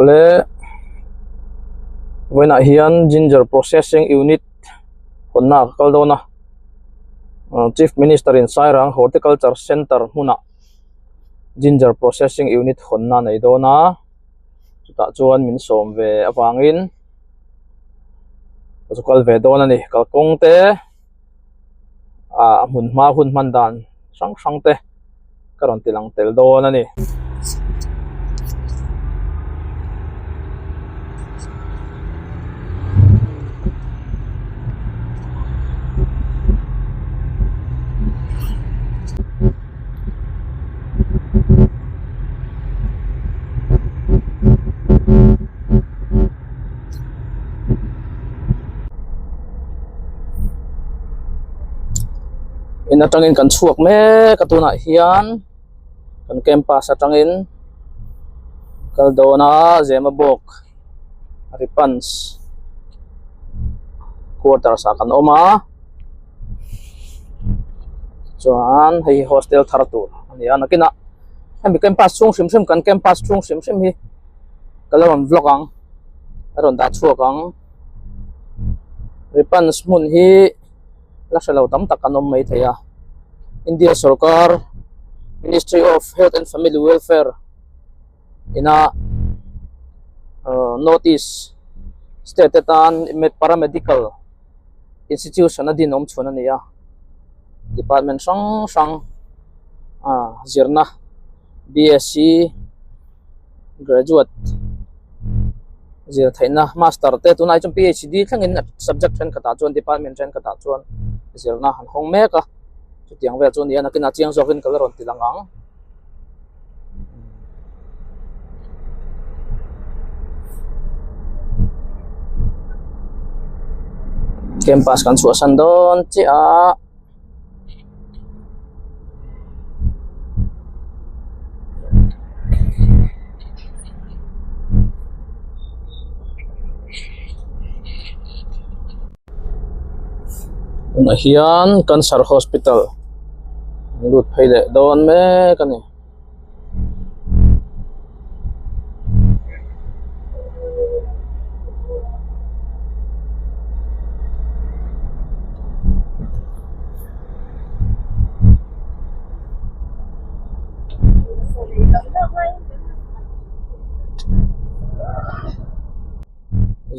Awle vawiinah hian ginger processing unit hawnna a kal dawn a chief minister in Sairang horticulture centre hmunah ginger processing unit hawnna a nei dawn a chutah chuan min sawm ve avangin ka zu kal ve dawn a ni kalkawng te ah a hmun hma hun hman dan hrang hrang te ka rawn ti lang tel dawn a ni. In atangin kan chhuak mek a tunah hian kan campus atangin kal dawn a Zemabawk Ripans quarters ah kan awm a chuan hei hi hostel thar tur a ni a nakinah hemi campus chhung hrim hrim kan campus chhung hrim hrim hi ka la rawn vlog ang a rawn dah chhuak ang Ripans hmun hi la hre lo tam tak an awm mai thei a India sorkar Ministry of Health and Family Welfare ina ahh notice state te tan paramedical institution a din awm chhun a ni a department hrang hrang ah zirna B.Sc graduate zir theihna master te tunah hi chuan P_H_D thlengin subject thenkhatah chuan department thenkhatah chuan zirna an hawng mek a chutiang vel chu a ni a nakinah chiang zawkin ka la rawn ti lang ang. Campus kan chhuahsan dawn chiah a. Tunah hian cancer hospital lut phei leh dawn mek a ni.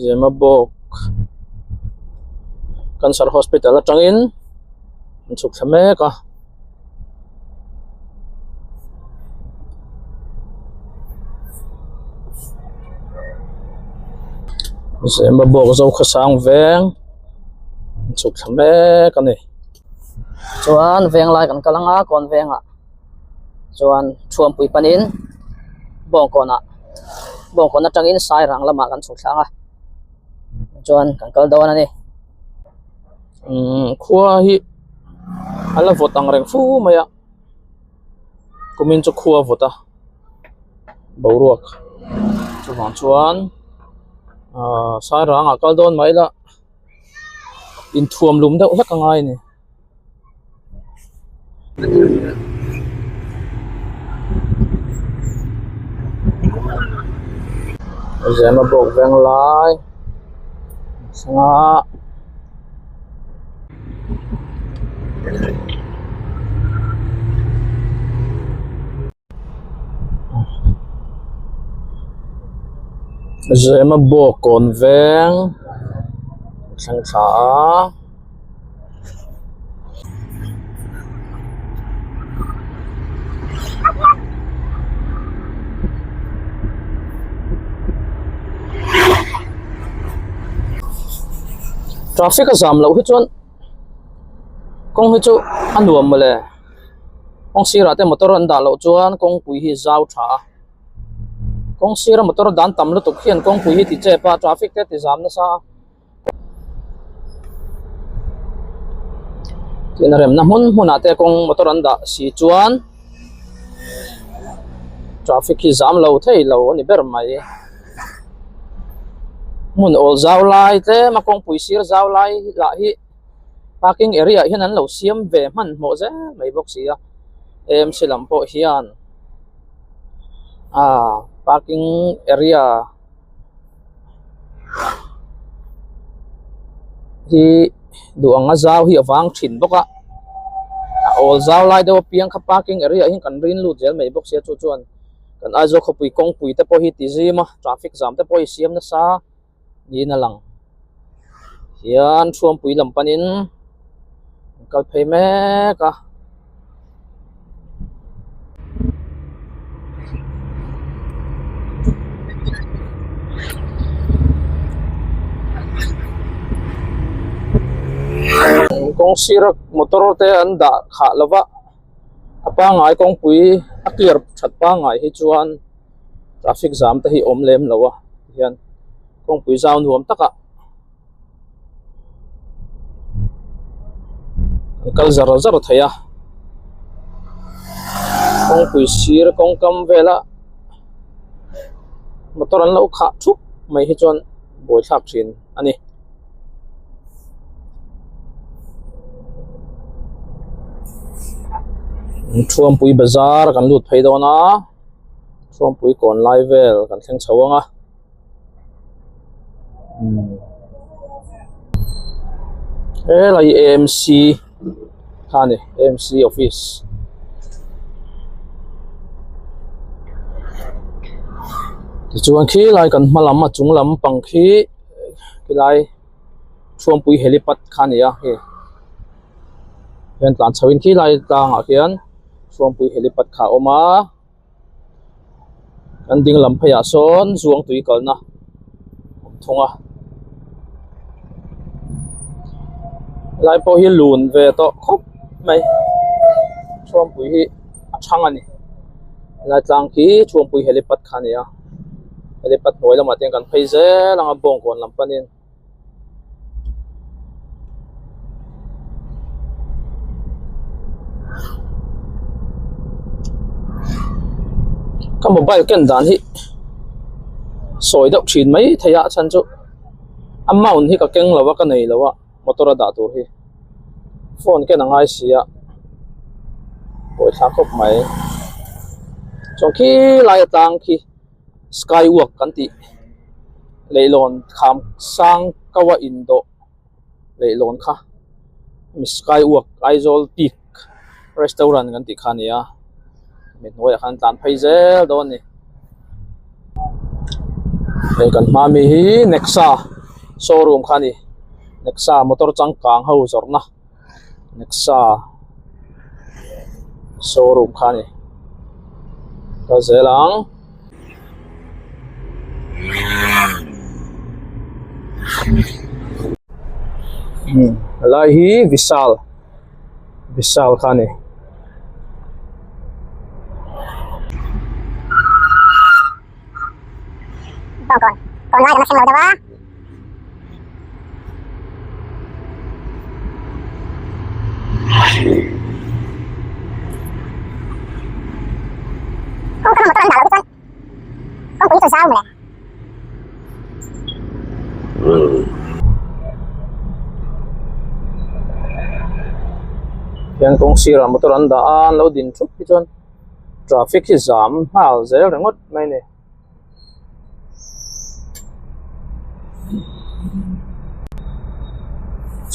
Zemabawk cancer hospital atangin an chhuk thla mek a. Zemabawk Zokhawsang veng an chhuk thla mek a ni. Chuan veng lai kan kal anga kawn vengah chuan thuampui panin bawngkawnah bawngkawn atangin sairang lamah kan chhuk thla ang a chuan kan kal dawn a ni. Umm khua hi a la vawt ang reng fu mai a kumin chu khua a vawt a boruak chuvang chuan ahh sairang ah kal dawn mai la inthuam lum deuh hlek a ngai a ni. Zemabawk veng lai sanga Zemabawk kawn veng thleng thla a. Traffic a zam loh hi chuan kawng hi chu a nuam mawle kawng sirah te motor an dah loh chuan kawngpui hi a zau tha a kawng sira motor dan tam lutuk hian kawngpui hi ti chep a traffic te a ti zam nasa a. Tin a remna hmun hmunah te kawng motor an dah si chuan traffic hi zam lo thei lo a ni ber mai hmun awl zau lai tlem a kawngpui sir zau lai lah hi parking area ah hian an lo siam ve hmanhmawh zel mai bawk si a AMC lam pawh hian. Aaa. Parking area hi duh anga zau hi a vang thin bawk a a awl zau lai deuh apiang kha parking area ah hian kan rin lut zel mai bawk sia chu chuan kan Aizawl khawpui kawngpui te pawh hi ti zim a traffic jam te pawh hi siam nasa niin a lang hian Thuampui lam panin an kal phei mek a. Kawng sira motor te an dah khah lo va a pangngai kawngpui a clear that pangngai hi chuan traffic jam te hi awm lem lo a tihian kawngpui zau nuam takah an kal zar zar thei a kawngpui sir kawngkam vela motor an lo khah thup mai hi chuan buaithlak thin a ni. Thuampui bazar kan lut phei dawn a Thuampui kawn lai vel kan thleng chho ang a. Helai AMC kha a ni AMC office tichuan khilai kan hma lam a chung lam pang khi khilai Thuampui helipad kha a ni a hei hian tlan chho in khilai tlangah khian Thuampui helipad kha a awm a. Kan ding lam pheiah sawn zuang tui kalna a awm thung a helai pawh hi lun ve tawh khawp mai chhuangpui hi a thang a ni helai tlang khi chhuangpui helipad kha a ni a helipad hnuai lamah te hian kan phei zel ang a bawngkawn lam panin. Ka mobile ken dan hi sawi deuh thin mai thei a a chhan chu a mount hi ka keng lo a ka nei lo a motor a dah tur hi phone ken a ngai si a buaithlak khawp mai chuan khilai atang khi. Sky walk kan tih leihlawn kham sang kau a indawh leihlawn kha hemi sky walk Aizawl peak restaurant kan tih kha a ni a hemi hnuaiah khan tlan phei zel dawn a ni hei kan hma mi hi Nexa showroom kha a ni Nexa motor changkang ho zawrhna. Nexa showroom kha a ni kal zel ang. Helai hi Vishal Vishal kha a ni. Hian kawng sirah motor an dah a an lo din thup hi chuan traffic hi zam nghal zel ringawt mai a ni.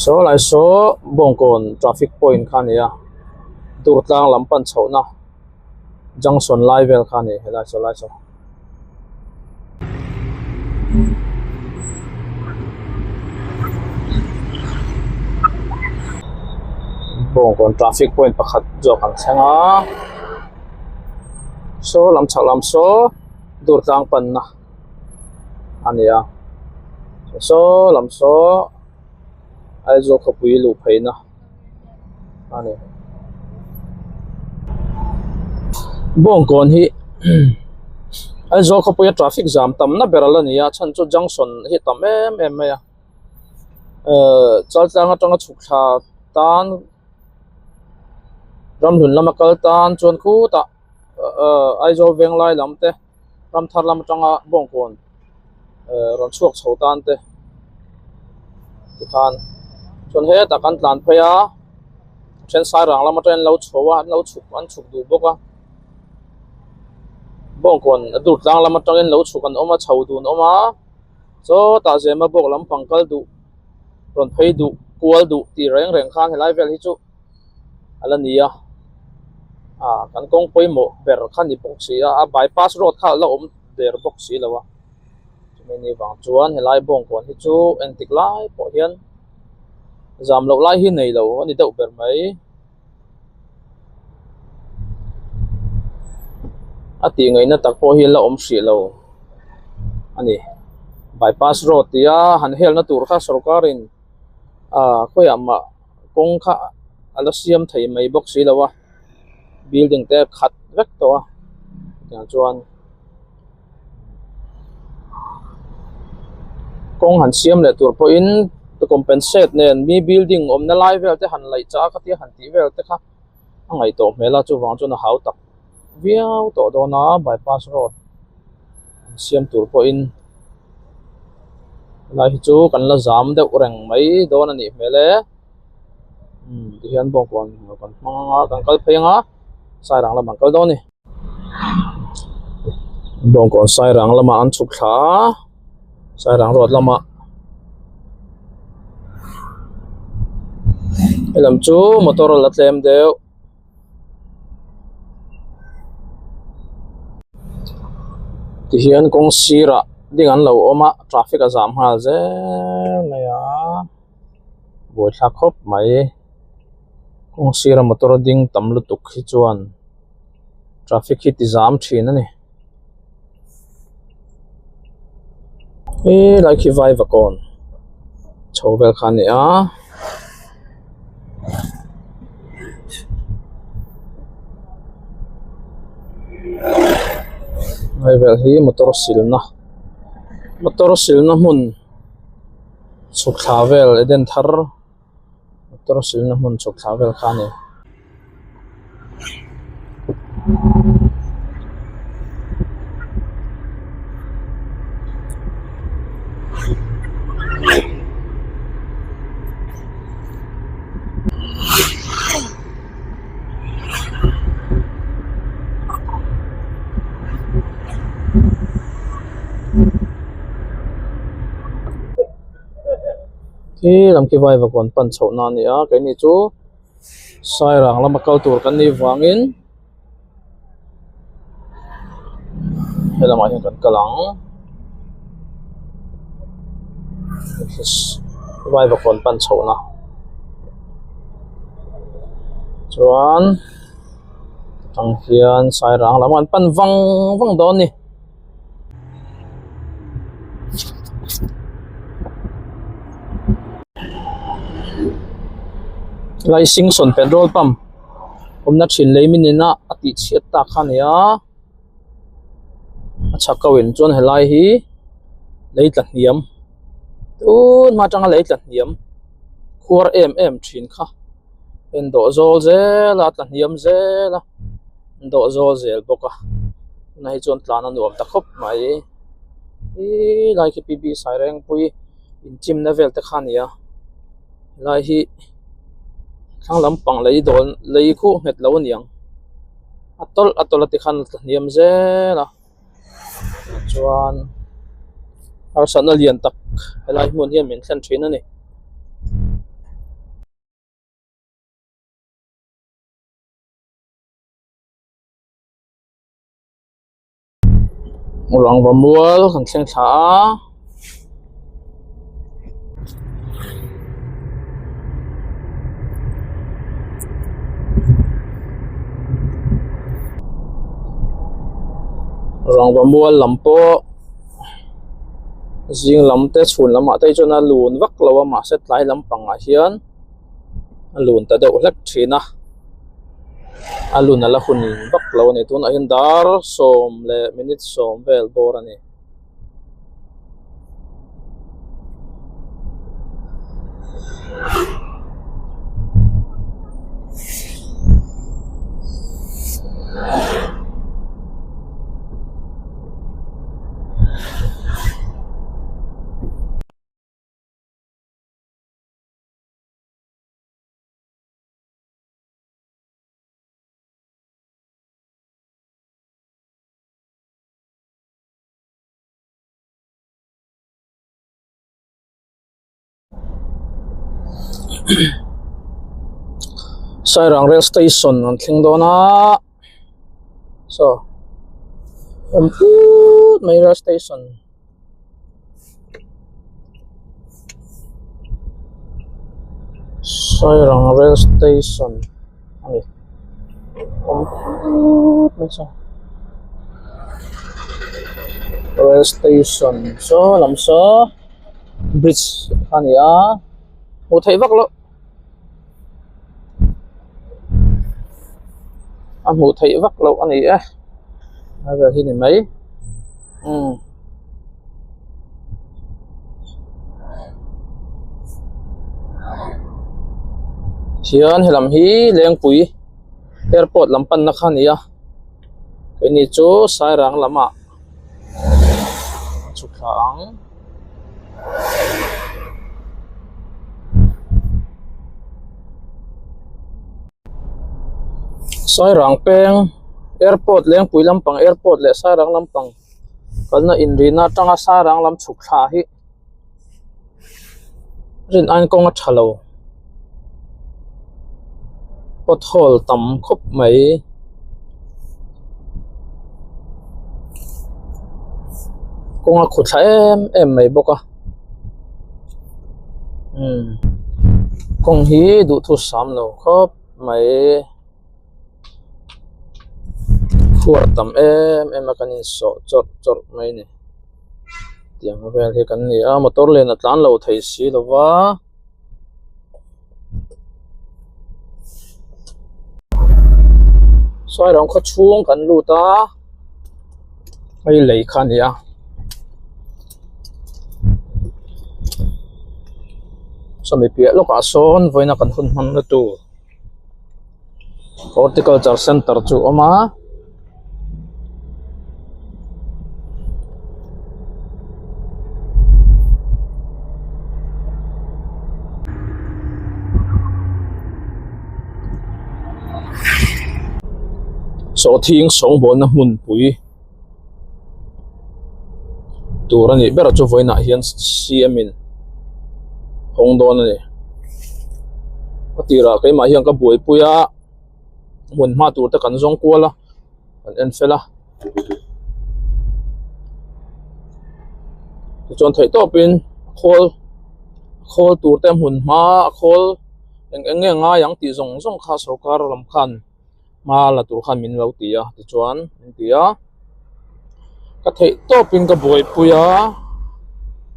Saw lai saw Bawngkawn traffic point kha a ni a Durtlang lam pan chhohna junction lai vel kha a ni helai saw lai saw. Bawngkawn traffic point pakhat zawk an thleng a saw lam chhak lam saw. Dur tlang panna a ni a saw lam saw Aizawl khawpui luh pheihna a ni. Bawngkawn hi Aizawl khawpuia traffic jam tamna ber a la ni a chhan chu junction hi a tam em em mai a ehh Chaltlang atanga chhuk thla tan ramhlun lama kal tan chuan khutah. Aizawl Venglai lam te Ramthar lam atanga Bawngkawn rawn chhuak chho tan te tikhan chuan hetah kan tlan phei a then Sairang lam atangin an lo chho a an lo chhuk an chhuk duh bawk a. Bawngkawn a dur tlang lam atangin lo chhuk an awm a chho dun awm a sawtah zema bawk lampang kal duh rawn phei duh kual duh tih reng reng khan helai vel hi chu a la ni a ah kan kawng pawimawh ber kha ni bawk si a a bypass road kha a la awm der bawk si lo a chumi ni vang chuan helai bawngkawn hi chu engtik lai pawh hian zam loh lai hi nei lo a ni deuh ber mai. A tih ngaihna tak pawh hi la awm hrih lo a ni bypass road tih a han helna tur kha sorkar in ah khawiah mah kawng kha a la siam thei mai bawk si lo a building te a khat vek tawh a tiang chuan kawng han siam leh tur pawhin compensate nen mi building awmna lai vel te han laih chah a khatia han tih vel te kha a ngaih tawh hmel a chuvang chuan a hau tak viau tawh dawn a bypass road an siam tur pawhin helai hi chu kan la zam deuh reng mai dawn a nih hmel e umm tihian bawngkawn kan hmang anga kan kal phei anga sairang lamah an kal dawn a ni. Bawngkawn sairang lamah an chhuk thla a sairang road lamah helam chu motor a la tlem deuh tihian kawng sirah ding an lo awm a traffic a zam nghal zel mai a buaithlak khawp mai kawng sira motor ding tam lutuk hi chuan. Traffic hi ti zam thin a ni he lai khi vaivakawn chho vel kha a ni a lai vel hi motor silna motor silna hmun chhuk thla vel eden thar. Motor silna hmun chhuk thla vel kha a ni. Khi lam khi vaivakawn pan chhoh na a ni a keini chu sairang lama kal tur kan nih vangin helamah hian kan kal ang vaivakawn pan chhoh na chuan tang hian sairang lam an pan vang vang dawn a ni. Laisingsawn petrol pump awmna thin lei min ina a tih chhiat tak kha a ni a a chhak ko in chuan helai hi lei tla hniam tun hma atanga lei tla hniam khuar em em thin kha a indawh zawl zel a a tla hniam zel a. an dawh zawl zel bawk a tunah hi chuan tlan a nuam ta khawp mai ihh lai khi p b sairengpui inchimna vel te kha a ni a helai hi thlang lampang lei dawn lei khuh nghet lo a ni ang a tawlh a tawlh a tikhan a tla hniam zel a chuan harsatna lian tak helai hmun hian min thlen thin a ni. Rangva mual kan thleng thla a. Rangva mual lam pawh zing lam te chhun lamah te hi chuan a lun vak lo a mahse tlai lampangah hian. a lun ta deuh hlek thin a a lun a la hun vak lo a ni tunah hian dar sawm leh minute sawm vel bawr a ni. Sairang rail station an thleng dawn a saw awm put mai rail station. Sairang rail station a ni awm put mai saw rail station saw lam saw bridge a ni a hmuh theih vak loh a hmuh theih vak loh a ni e a vel hi ni mai umm. Hian helam hi Lengpui airport lam panna kha a ni a keini chu Sairang lamah a chhuk thla ang. Sairang peng airport Lengpui lampang airport leh Sairang lampang kalna inrina atanga Sairang lam chhuk thla hi rin aiin kawng a tha lo pothole tam khawp mai. Kawng a khuthla em em mai bawk a umm kawng hi duhthusam lo khawp mai. Khuar tam em em a kan insawh chawrh chawrh mai a ni tiang vel hi kan ni a motor lian a tlan lo thei si lo va. Sairang khaw chhung kan lut a hei lei kha a ni a. Sawmi piah lawkah sawn vawiina kan hun hmanna tur. Horticulture center chu a awm a. Sawhthing sawngbawlna hmunpui tur a nih ber chu vawiinah hian C M in hawng dawn a ni a tirah keimah hian ka buaipui a hmun hma tur te kan zawng kual a kan en fel a tichuan theih tawpin khawl khawl tur te hmun hma a khawl eng eng nge ngai ang tih zawng zawng kha sorkar lam khan. Hma la tur khan min lo ti a tichuan min ti a ka theih tawpin ka buaipui a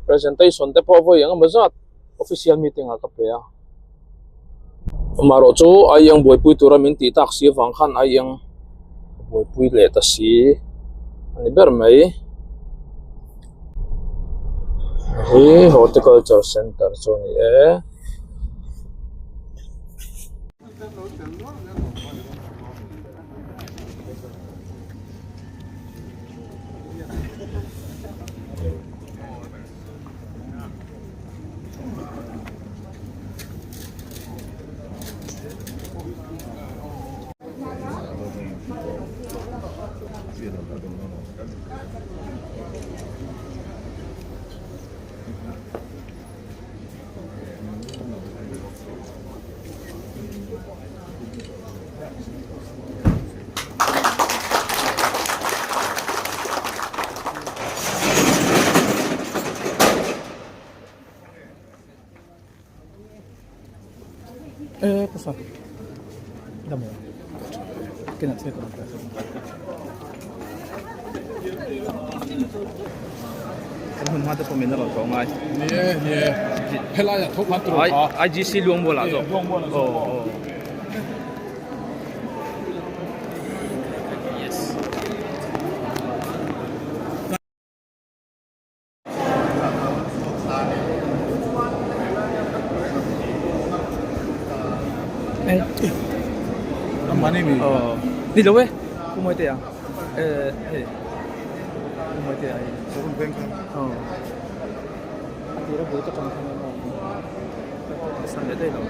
presentation te pawh vawi eng emaw zat official meeting ah ka pe a amaherawh chu aieng buaipui tura min tih tak si avang khan aieng ka buaipui leh ta si a ni ber mai hi horticulture center chu a ni e. IGC Luangmual ah zawk aw aw yes. Ni lo e Pu Mawitea eh hei Pu Mawitea hi aw a tir a bul te tang khan a san leh daih lo.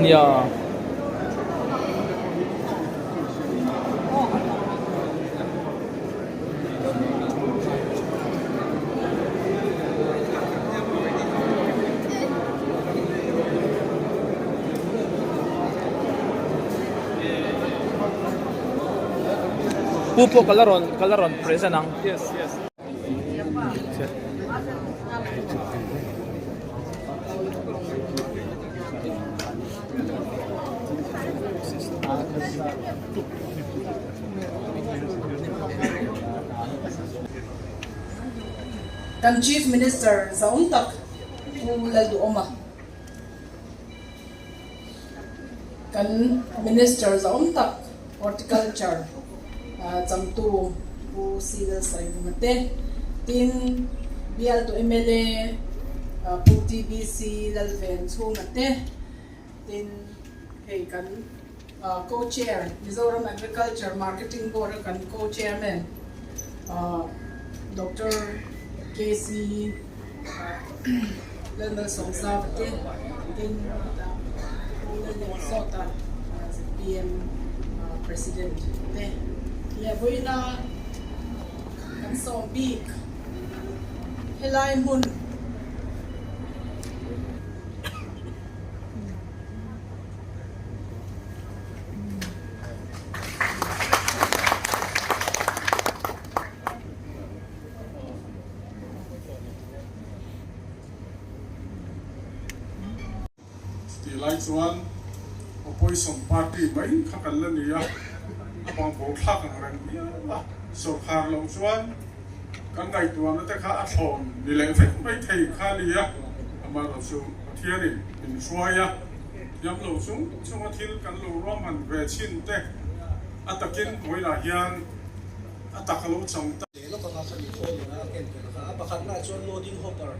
Nia. Pu pawh ka la rawn ka la rawn present ang. Yes, yes. Kan Chief Minister zaum tak Pu Lalduhawma, kan Minister zaum tak Horticulture changtu Pu C Lalsaivunga te, tin bialtu mla Pu TBC Lalvenchhunga te, tin hei kan. Co-Chair, Mizoram Agriculture Marketing Board a kan Co-Chairman Doctor KC Lalmalsawmzava te, tin Pu Lallianzawta zpm President te leh vawiina kan sawm bik helai hmun. Tih lai chuan opposition party mai kha kan la ni a, a bangbo thlak ang reng viau a, sawrkhar loh chuan kan ngaihtuahna te kha a thlawn ni leh vek mai thei kha a ni a, amaherawhchu Pathianin min hruai a, thiam lo chung chunga thil kan lo ruahman ve chhin te a takin vawilah hian a tak a lo chang ta. Leh lawk anga kha mi khawl ina a ken tel kha a pakhatnaah chuan loading hopper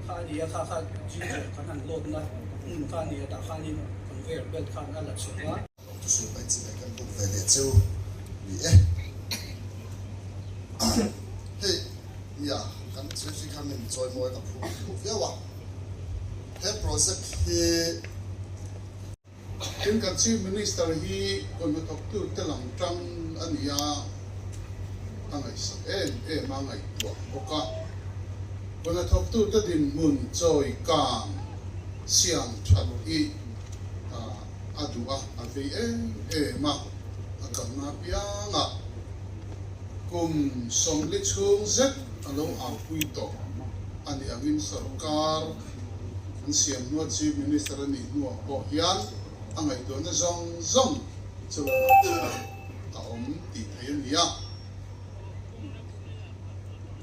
kha a ni a, kha kha ginger kan han load na hmun kha a ni a, tah khanin conveyor belt khan a la chhuk a. Thusawi mai chi mai kan buk ve leh cheu ni e. Hei nia kan thilhri kha min chawimawi ka phu duh viau a, he project hi. Tin kan Chief Minister hi kut hnathawktu te lam tang a ni a, a ngaihsak em em a ngaihtuah bawk a. Kut hnathawktu te dinhmun chawi kang siam that hi a duh a, a vei em em a, a kalna apiangah kum 40 chhung zet a lo aupui tawh a ni angin sorkar an siam hnua Chief Minister a nih hnuah pawh hian a ngaihtuahna zawng zawng chu lamah chuan a awm tih theih a ni a.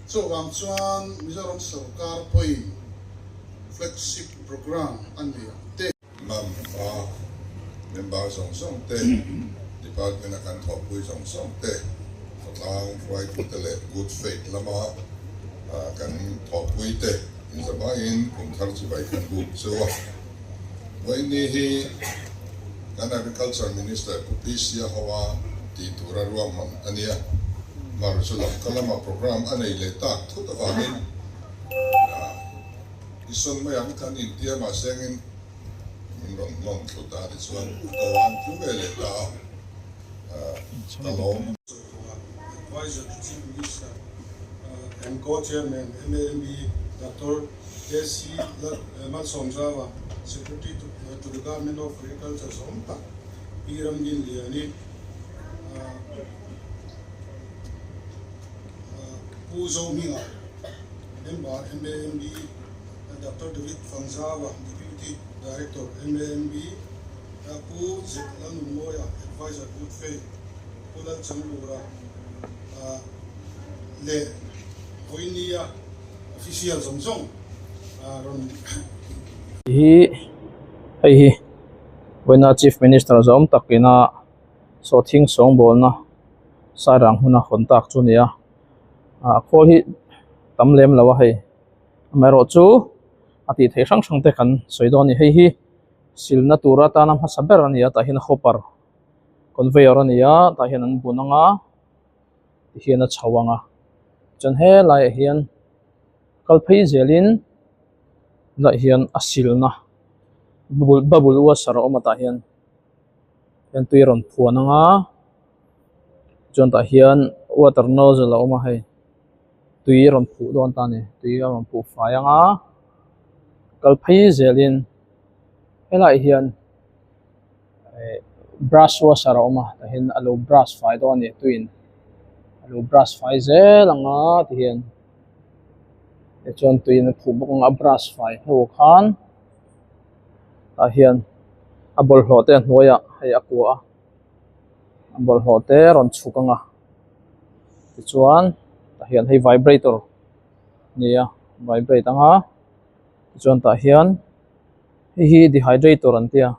Chuvang chuan Mizoram sorkar pawhin flagship programme a nei ang te. Mamfa member zawng zawng te, department a kan thawhpui zawng zawng te, khawtlang hruaitute leh Good Faith lama kan thawhpui te inzavaiin kum thar chibai kan buk chu a. Vawiinni hi kan Agriculture Minister Pu PC Ahoa tih tura ruahman a nia. Mar chu lam ka lama programme a nei leh tak thut avangin I sawn mai ang kan intia mahsengin min rawn hlawm thlu ta tichuan a ko an tlu ve leh ta a, ka lawm. Adviser to Chief Minister and Co-Chairman MAMB Doctor KC Malsawmzawa, Secretary to the Government of Agriculture zawng tak Pi Ramdinliani, Pu Zohminga, Member MAMB, Doctor David Fangzawa, Deputy Director MAMB, Pu Z Lalnunmawia, Adviser Good Faith, Pu Lalchanglura leh Vawinia Official zawng zawng rawn. Hi hei hi vawiina Chief Minister zawm takina sawhthing sawngbawlna Sairang hmuna hawn tak chu a ni a ah khawl hi tam lem lo a hei amaherawh chu a tih theih hrang hrang te kan sawi dawn a ni hei hi silna tur atana hmasa ber a ni a tah hian hopper conveyor a ni a tah hian an bun ang a tihian a chho ang a chuan helaiah hian kal phei zelin tunah hian a silna bubble bubble washer a awm a tah hian. hian tui a rawn phuan ang a chuan tah hian water nozzle a awm a hei tui a rawn phuh dawn ta a ni tui a rawn phuh fai ang a kal phei zelin helaiah hian eh brush washer a awm a tah hian a lo brush fai dawn a ni tuiin a lo brush fai zel ang a tihian tichuan tuiin a phuh bawk ang a a brush fai hnu khan. Tah hian a bawlhhlawh te a hnuaiah hei a kua a a bawlhhlawh te a rawn chhuk ang a tichuan tah hian hei vibrator a ni a vibrate ang a tichuan tah hian hei hi dehydrator an tia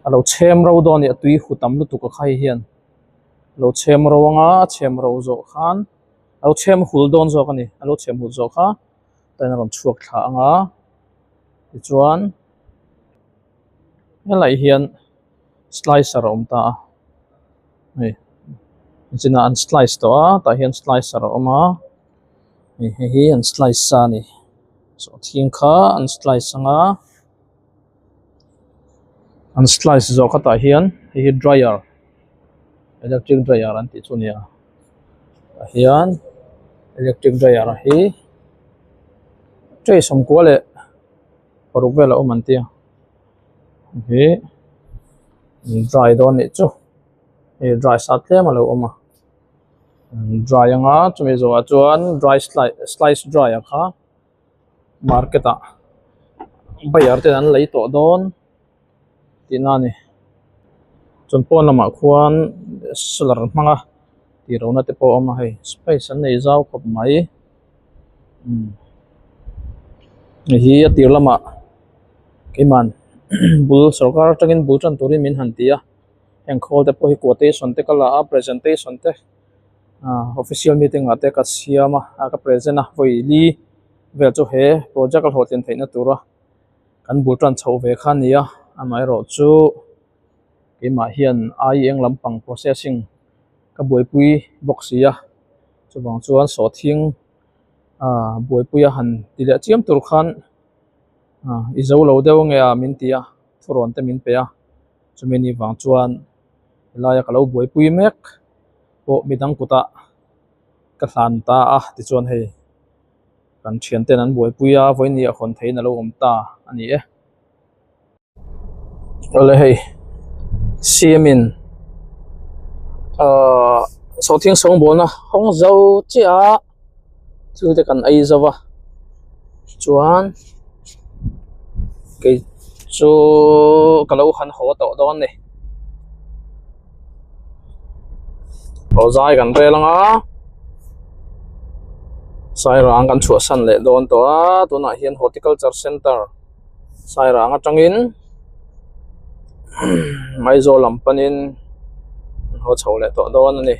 a lo chhem ro dawn a ni a tui hu tam lutuk a kha hei hian a lo chhem ro ang a a chhem ro zawh khan a lo chhem hul dawn zawk a ni a lo chhem hul zawh kha. Tain a rawn chhuak thla ang a tichuan helaiah hian. Slicer a awm ta a hei nichinah an slice tawh a tah hian slicer a awm a hei hei hi an slice sa a ni sawhthing kha an slice ang a an slice zawh kha tah hian hei hi dryer electric dryer an tih chu a ni a tah hian electric dryer hi tray sawmkua leh paruk vel a awm an tia. Hi dry dawn nih chu hei dry sa tlem a lo awm a dry anga chumi zawhah chuan dry slice dry a kha market ah buyer ten an lei tawh dawn tihna a ni chuan pawn lamah khuan solar hmanga tih ro na te pawh a awm a hei space an nei zau khawp mai. Hei hi a tir lamah keiman bul sorkar atangin bul tan turin min han ti a heng khawl te pawh hi quotation te ka la a presentation te ah official meeting ah te ka siam a ah ka present a vawi li vel chu he project a hlawhtlin theihna tura kan bul tan chhoh ve kha a ni a amaherawhchu keimah hian ai eng lampang processing ka buaipui bawk si a chuvang chuan sawhthing ah buaipui a han ti leh chiam tur khan ah i zo lo deuh nge a min ti a thurawn te min pe a chumi ni vang chuan helaia ka lo buaipui mek pawh midang kutah ka hlan ta a tichuan hei kan thian ten an buaipui a vawiin ah hawn theihin a lo awm ta a ni e. Awle hei siamin ahh sawhthing sawngbawlna hawng zo chiah a thil te kan ei zo va chuan kei chu ka lo han haw tawh dawn a ni aw zai kan rel ang a sairang kan chhuahsan leh dawn tawh a tunah hian horticulture center. Sairang atangin Aizawl lam panin an haw chho leh tawh dawn a ni.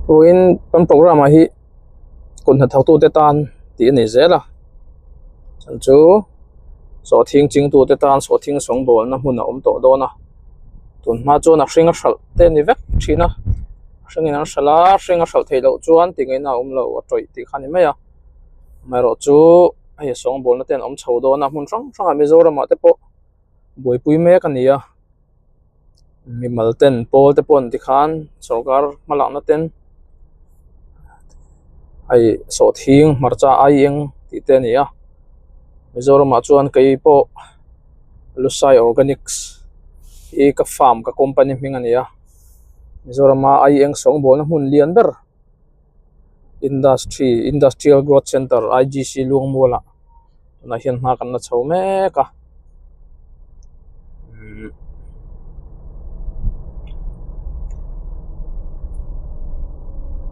Vawiin kan programme ah hi kut hnathawktute tan tih a ni zel a chhan chu sawhthing chingtute tan sawhthing sawngbawlna hmun a awm tawh dawn a tun hma chuan a hring a hralh te a ni vek thin a. Hringin an hralh a, hring a hralh theih loh chuan tih ngaihna a awm lo a tawih tih kha a ni mai a amaherawh chu hei sawngbawlna te an awm chho dawn a hmun hrang hrangah Mizoramah te pawh buaipui mek a ni a mimal ten pawl te pawh an ti khan sorkar hmalakna ten hei sawhthing hmarcha aieng tih te a ni a Mizoramah chuan kei pawh Lusai Organics hi ka farm ka company hming a ni a. Mizorama ai eng sawngbawlna hmun lian ber industry industrial growth center I_G_C Luangmualah tunah hian hma kan la chho mek a umm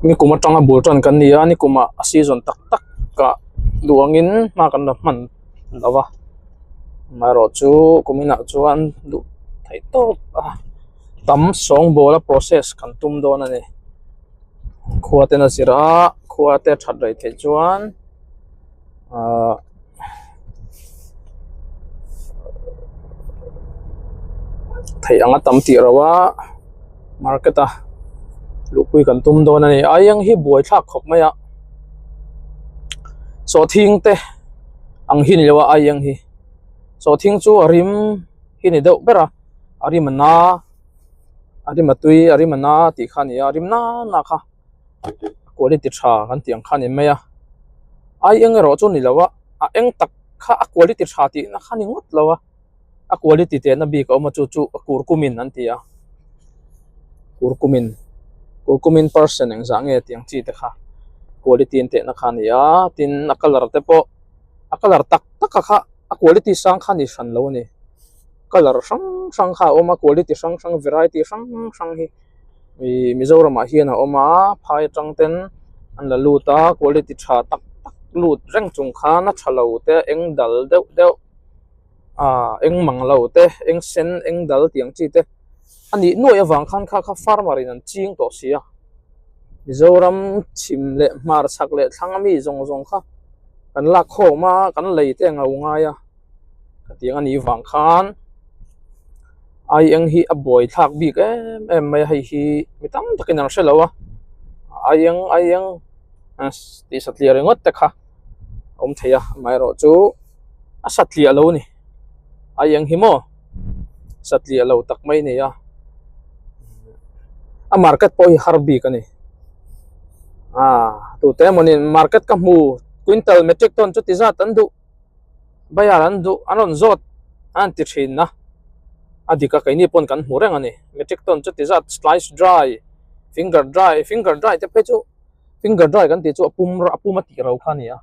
nikum atanga bul tan kan ni a nikumah a season tak tak ah duh angin hma kan la hman lo va amaherawhchu kuminah chuan duh theih tawp a. Tam sawngbawla process kan tum dawn a ni khua ten a zir a khua te a that rei theih chuan ahh theih anga tam tih loh a market a luhpui kan tum dawn a ni a eng hi buaithlak khawp mai a sawhthing te ang hi ni lo a aieng hi sawhthing chu a rim hi ni deuh ber a. A rim a na a rim a tui a rim a na tih kha a ni a a rim nana kha quality tha kan tih ang kha a ni mai a ai eng erawh chu a ni lo a a eng tak kha a quality tha tih na kha a ni ngawt lo a a quality tehna bik a awm a chu chu a kurkumin an ti a kurkumin kurkumin percent engzah nge tih ang chi te kha quality an tehna kha a ni a tin a colour te pawh a colour tak tak a kha a quality sang kha a ni hran lo a ni. Colour hrang hrang kha a awm a quality hrang hrang variety hrang hrang hi ihh Mizoramah hian a awm a phai atang ten an la lut a quality tha tak tak lut reng chung khan a tha lo te eng dal deuh deuh ah eng mang lo te eng sen eng dal tih ang chi te a nih nuaih avang khan kha kha farmer in an ching tawh si a Mizoram chhim leh hmar chhak leh thlang ami zawng zawng kha. Kan lak khawm a, kan lei te a ngau ngai a, khatiang a nih vang khan ai eng hi a buai thlak bik em em mai a, hei hi mi tam takin an hre lo a, ai eng ai eng tih satliah ringawt te kha a awm thei a, amaherawhchu a satliah lo a ni, ai eng hi maw. Satliah lo tak mai a ni a a market pawh hi har bik a ni ah tute emawni market ka hmu quintal metric ton chuti zat an duh bayar an duh an rawn zawt a an ti thin a a dik a keini pawn kan hmu reng a ni metric ton chuti zat slice dry finger dry finger dry te phei chu finger dry kan tih chu a pum a pum a tih ro kha a ni a.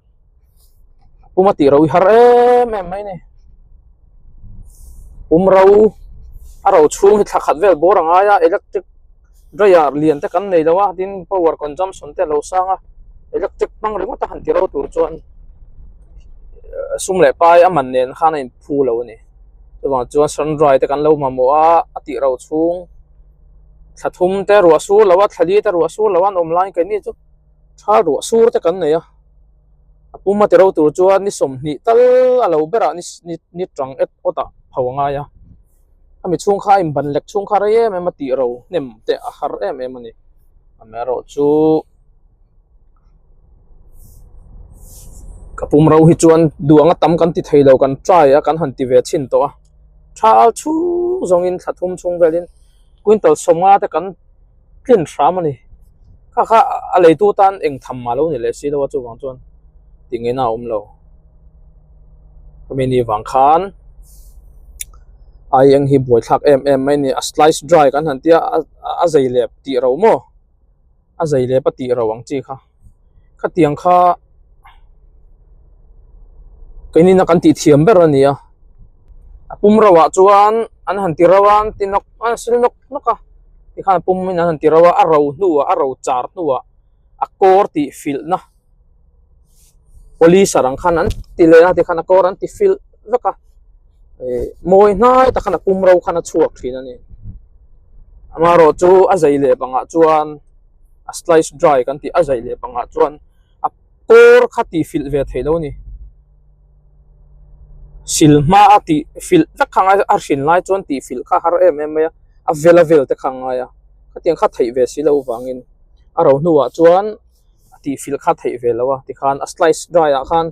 Pum a tih ro i har em em mai ni. Pum ro a ro chhung hi thla khat vel bawr a ngai a electric dryer lian te kan nei lo a tin power consumption te a lo sang a electric hmang ringawt a han ti ro tur chuan sum leh pai a man nen khan a inphu lo a ni. Chuvang chuan sun dry te kan lo mamawh a a tih ro chhung thla thum te ruah sur lo a thla li te ruah sur lo a an awm laiin keini chu tha ruah sur te kan nei a. A pum a ti ro tur chuan ni 20 tal a lo berah ni ni ni tang et awt ah pho a ngai a. A mi chhung kha a inban lek chhung kha rei em em a tih ro hnem te a har em em a ni. Amaherawhchu ka pum ro hi chuan duh anga tam kan ti thei lo kan try a kan han ti ve chhin tawh a. Thal chhung zawngin thla thum chhung velin quintal 50 te kan tlin hram a ni. Kha kha a leitu tan eng tham mah lo ni leh si lo a chuvang chuan tih ngaihna a awm lo. Khami ni vang khan ai eng hi buai thlak em em mai a ni. A slice dry kan han tia a a zei lep tih ro maw a zei lep a tih ro ang chi kha. Khatiang kha keinin a kan tih thiam ber a ni a. A pum ro ah chuan an han ti ro a an ti nawk an sil nawk nawk a. Tikhan a pum in an han ti ro a, a ro hnuah a ro char hnuah a kawr tih filhna polisher ang khan an ti leh a tikhan a kawr an ti filh vek a ih mawi hnai tak khan a pum ro khan a chhuak thin a ni. Amaherawh chu a zei leh pangah chuan a slice dry kan tih a zei leh pangah chuan a kawr kha tih filh ve theih lo a ni. Sil hma a tih filh vek kha a ngai a hrin lai chuan tih filh kha a har em em mai a a vel a vel te kha a ngai a khatiang kha theih ve si loh vangin a ro hnuah chuan a tih filh kha theih ve lo a tikhan a slice dry ah khan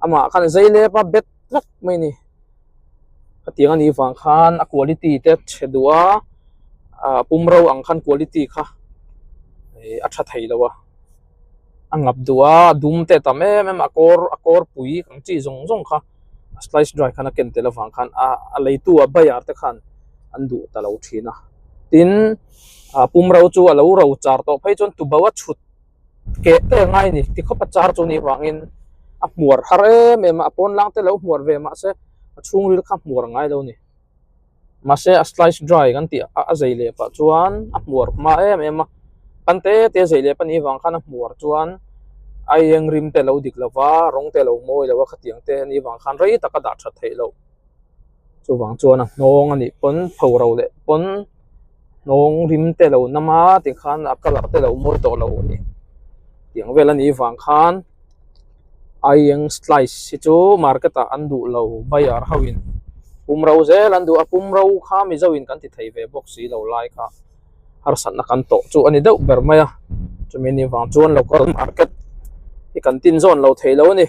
amah khan a zei lep a bet vek mai a ni khatiang a nih vang khan a quality te chhe duh a ah pum ro ang khan quality kha ih a tha thei lo a. A ngap duh a a dum te a tam em em a a kawr a kawr pui ang chi zawng zawng kha a slice dry khan a ken tel avang khan a a leitu a buyer te khan an duh ta lo thin a tin ah pum ro chu a lo ro char tawh phei chuan tubo a chhut keh te a ngai a ni tikhawp a char chu nih vangin a hmuar har em em a a pawn lang te lo hmuar ve mahse a chhungril kha hmuar ngai lo a ni. Mahse a slice dry kan tih a zei leh pah chuan a hmuar hma em em a pan te te zei leh pahnih vang khan a hmuar chuan a eng rim te a lo dik lo va rawng te a lo mawi lo a khatiang te anih vang khan rei tak a dah that theih loh chuvang chuan a hnawng anih pawn pho ro leh pawn hnawng rim te a lo nam a tikhan a colour te a lo mawi tawh lo a ni tiang vel anih vang khan. Aieng slice hi chu market ah an duh lo buyer ho in pum ro zel an duh a pum ro kha mizo in kan ti thei ve bawk si lo lai kha harsatna kan tawh chu a ni deuh ber mai a chumi ni vang chuan local market hi kan tin zawn lo thei lo a ni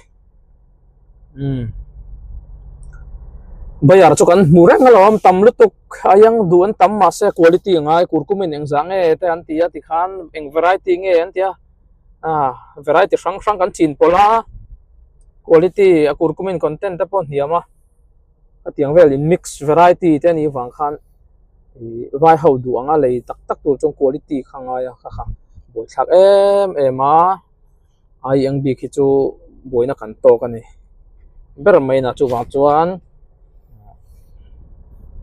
umm buyer chu kan hmu reng alawm tam lutuk aieng duh an tam mahse quality a ngai kurkumin engzah nge te an ti a tikhan eng variety nge an ti a. ah variety hrang hrang kan chin pawlh a quality a kurkumin content te pawh a hniam a hetiang vel in mix variety te anih vang khan ih vai ho duh anga lei tak tak tur chuan quality kha a ngai a kha kha buaithlak em em a ai eng bik hi chu buaina kan tawk a ni ber mai na chuvang chuan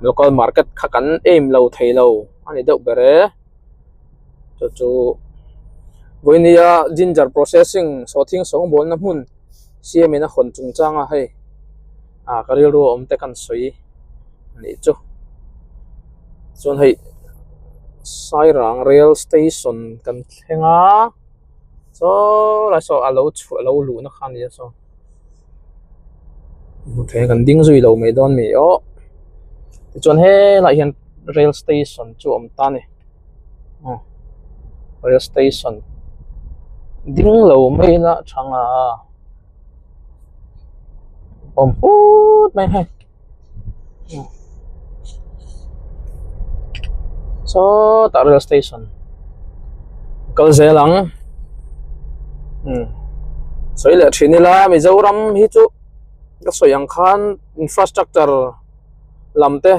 local market kha kan aim lo thei lo a ni deuh ber e. Chu chu vawinia ginger processing sawhthing sawngbawlna hmun siamin a hawn chung chang a hei ah ka rilru a awm te kan sawi a nih chu chuan hei Sairang rail station kan thleng a saw lai saw a lo chhuah a lo luhna kha a ni a saw. Hmu thei kan ding zui lo mai dawn mi aw tichuan helaiah hian rail station chu a awm ta a ni aw rail station ding lo mai ila tha nga awm put mai hei sawtah rail station kal zel ang umm sawi leh thin ila Mizoram hi chu ka sawi ang khan infrastructure lam te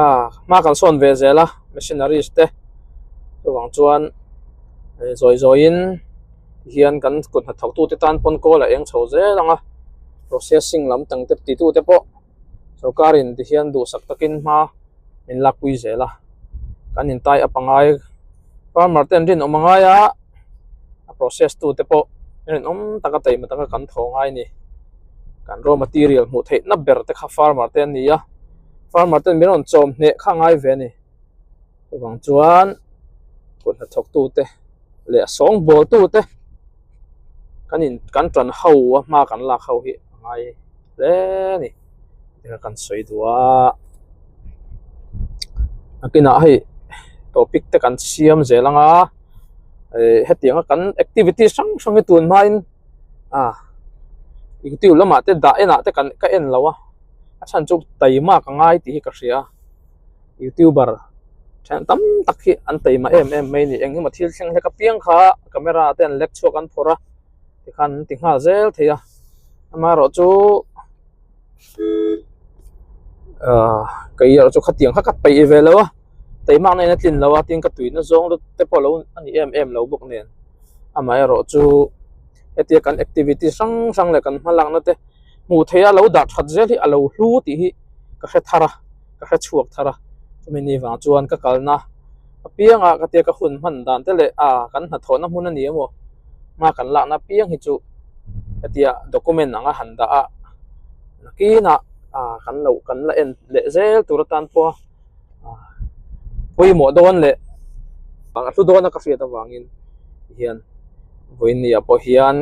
ah hma kan sawn ve zel a machineries te chuvang chuan zawi zawi in hian kan kut hnathawk tute tan pawn kawl a eng chho zel ang a processing lam tang te ti tute pawh sorkar in ti hian duhsak takin hma min lakpui zel a kan in tie up a ngai farmer te an rinawm a ngai a a process tute pawh rinawm taka taima taka kan thaw ngai a ni kan raw material hmuh theih na ber te kha farmer te an ni a farmer ten min rawn chawm hneh kha a ngai ve a ni chuvang chuan kut hnathawk tute leh a sawngbawl tute kan in kan tan ho a hma kan lak ho hi a ngai hle a ni tia kan sawi duh a nakinah hei topic te kan siam zel ang a eh hetiang a kan activity hrang hrang hi tun hmain ah youtube lamah te dah enah te kan ka en lo a a chhan chu taima ka ngai tih hi ka hria a. Youtuber then tam tak hi an taima em em mai a ni eng emaw thil thleng hlek apiang kha camera te an lek chhuak an phawrh a tikhan an ti nghal zel thei a amaherawh chu ahh kei erawh chu khatiang kha ka peih ve lo a taimak na in a tlin lo a tin ka tuina zawng lut te pawh lo a ni em em lo bawk nen amaherawh chu hetia kan activity hrang hrang leh kan hmalakna te hmuh theih a lo dah that zel hi a lo hlu tih hi ka hre thar a. ka hre chhuak thar a chumi ni vang chuan ka kalna apianga ka tia ka hun hman dan te leh ah kan hnathawhna hmun a ni emaw hma kan lakna apiang hi chu hetia document anga han dah a nakinah ah kan lo kan la en leh zel tur atan pawh ah pawimawh dawn leh a hlu dawn a ka hriat avangin hian vawiin ah pawh hian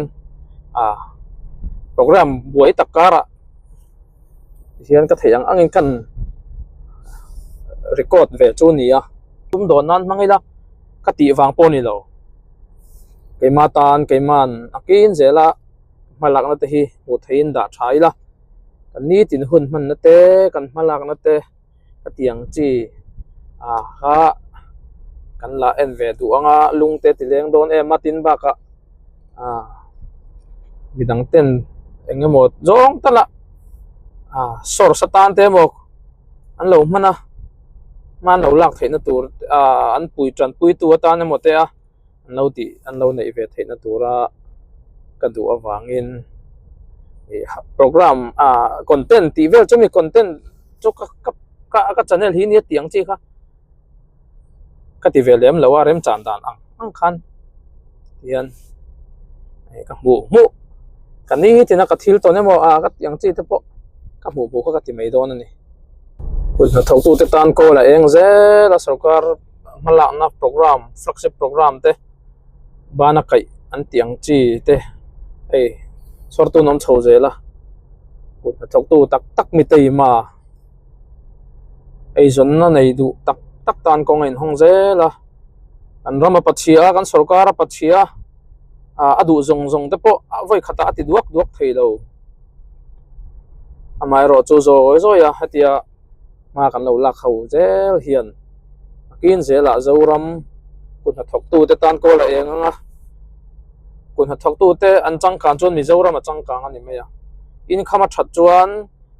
ah program buai tak karah. Tihian ka theih ang angin kan record ve chu a ni a tum dawn nan hmang ila ka tih vang pawh a ni lo keima tan keiman a kin zel a hmalakna te hi hmuh theihin dah tha ila kan nitin hun hmanna te kan hmalakna te ka ti ang chi ah kha kan la en ve duh ang a lung te ti leng dawn em a tin bakah ah midang ten eng emaw zawng tal a ah source atan te emaw an lo hman a hma an lo lak theihna tur ah an pui tanpui tu atan emaw te a. an lo tih an lo neih ve theihna tura ka duh avangin ih program ah content tih vel chu mi content chu ka ka ka channel hi nia tih ang chi kha ka ti ve lem lo a remchan dan ang ang khan tihian hei ka hmuh hmuh ka nitin a ka thil tawn emaw ah ka tih ang chi te pawh ka hmuh hmuh kha ka ti mai dawn a ni kut hnathawktute tan kawl a eng zel a sorkar. Hmalakna program flagship program te bana kaih an tih ang chi te hei chhawrtu an awm chho zel a kut hnathawktu tak tak mi teima eizawnna nei duh tak tak tan kawng a inhawng zel a kan rama pachhia kan sorkara pachhia ah a duh zawng zawng te pawh a vawi khatah a ti duak duak thei lo amaherawhchu zawi zawi a hetia. Hma kan lo lak ho zel hian a kin zelah Zoram kut hnathawktute tan kawl a eng ang a, kut hnathawktute an changkang chuan Mizoram a changkang a ni mai a, inkham a that chuan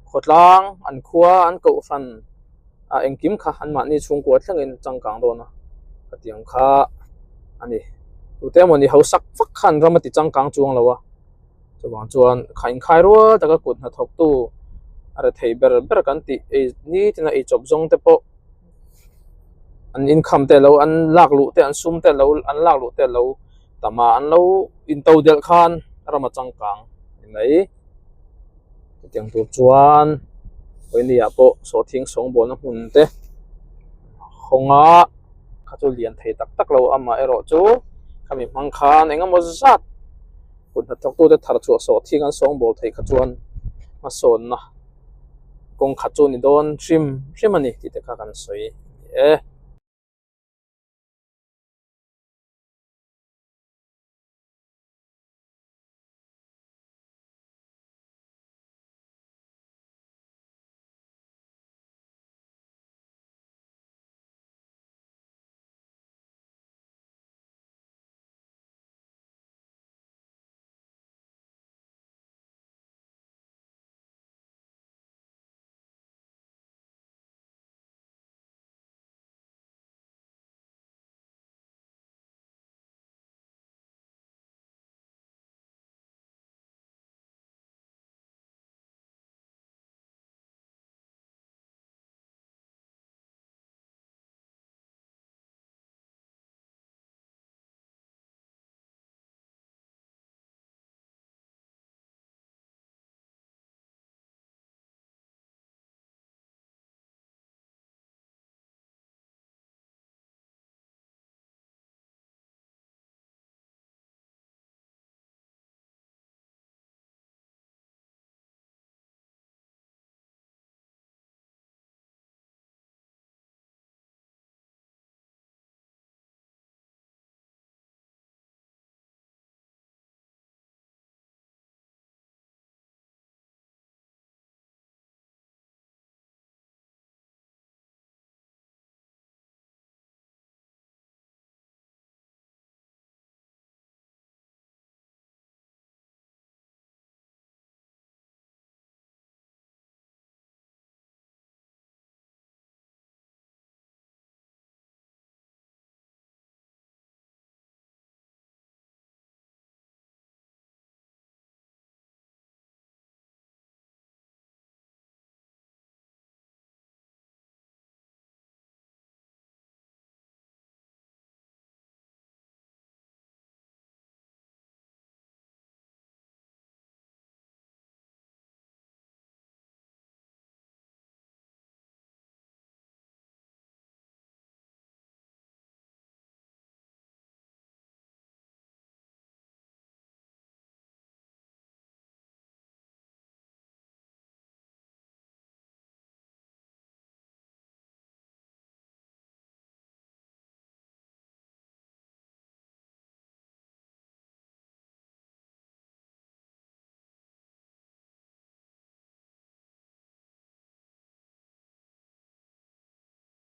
khawtlang an khua an kohhran ah engkim kha anmahni chhungkua thlengin changkang dawn a ka ti ang kha a ni. Tute emawni hausak vak khan ram a ti changkang chuang lo a. Chuvang chuan khainkhai rual taka kut hnathawktu a rethei ber ber kan tih ei nitin a eichawp zawng te pawh an income te lo an lak luh te an sum te lo an lak luh te lo tam a an lo into delh khan ram a changkang ni mai. Chutiang tur chuan Vawinia pawh sawhthing sawngbawlna hmun te hawnga kha chu lian thei tak tak lo amaherawh chu khami hmang khan engemaw zat. Kut hnathawktute thar chhuah sawh thing an sawngbawl theih kha chuan. Hmasawnna kawng khat chu ni dawn hrim hrim a ni tih te kha kan sawi e.